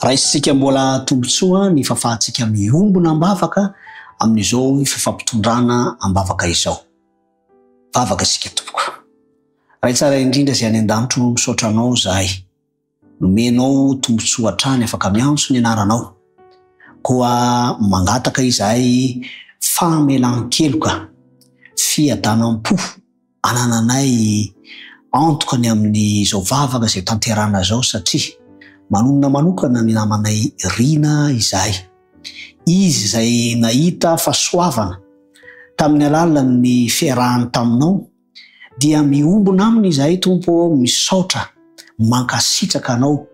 Raisintsika mbola tombontsoa ny fahafahantsika miombona am-bavaka amin'izao fifampitondrana am-bavaka izao. Vavaka isika tompoko. Ray tsara indrindra izay any an-danitro misaotra anao izahay. Nomenao tombontsoa hatrany afaka miantso ny anaranao. Koa mangataka izahay famelan-keloka, fiadanam-po anananay antoka ny amin'izao vavaka izay tanterahana izao satria manonona manokana ny namanay Rina izahay. Izy izay nahita fahasoavana tamin'ny alalan'ny fiarahany taminao dia miombona aminy izahay Tompo ô, misaotra, mankasitraka Anao,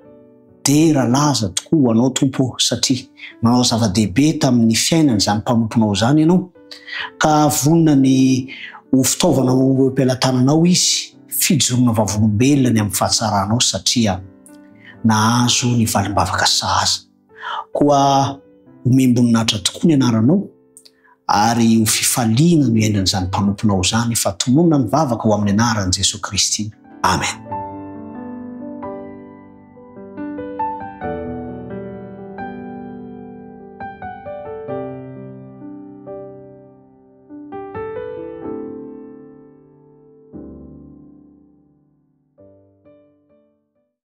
dera laza tokoa ho Anao Tompo ô, satria nanao zava-dehibe tamin'ny fiainany izany mpanomponao izany Ianao, ka vonona ny ho fitaovana ho eo am-pelatananao izy, fijoroana vavolombelona ny amin'ny fahatsaranao satria nahazo ny valim-bavaka sahaza. Koa omem-boninahitra tokoa ny anaranao, ary ho fifaliana no iainan'izany mpanomponao izany fa tononina ny vavaka ho amin'ny anaran'i Jesoa Kristy. Amen.